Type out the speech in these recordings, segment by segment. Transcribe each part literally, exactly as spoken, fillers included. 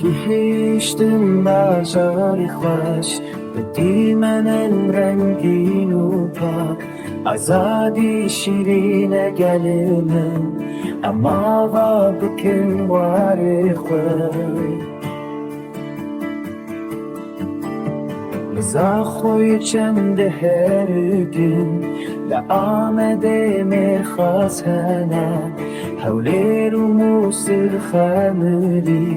Gihîştin bajarê xweş, bi dîmenên rengîn û pak, azadî şîrîn e gelê min, em ava bikin warê xwe. Li Zaxoyê çend dihergin, li Amedê mêrxas hene, Hewlêr û Mûsil Xemilî,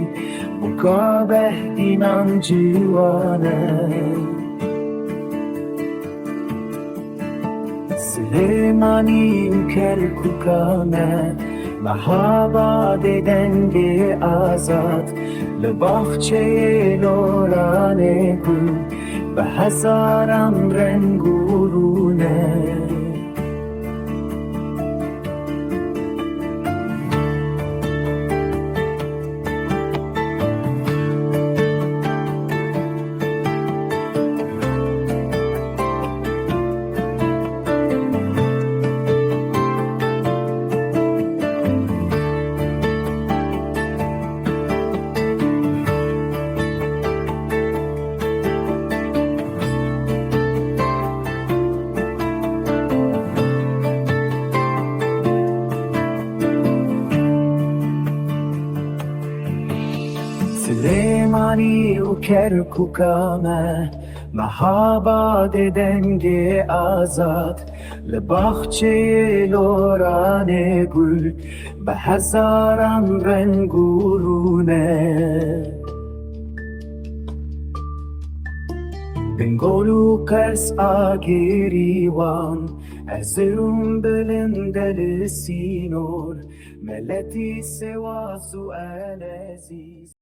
Buka Behdînan ciwan e. Silêmanî û Kerkûka me, Mehabadê dengê azad, li baxçeyê loranê gul, bi hezaran reng û rûne. Silêmanî û Kerkûka me, Mehabadê dengê azad, li baxçeyê loranê gul, bi hezaran reng û rûne. Bingol û Qers, Agirî, Wan, Erzirum, bilind e li sînor, Meletî, Sêwas û Elezîz.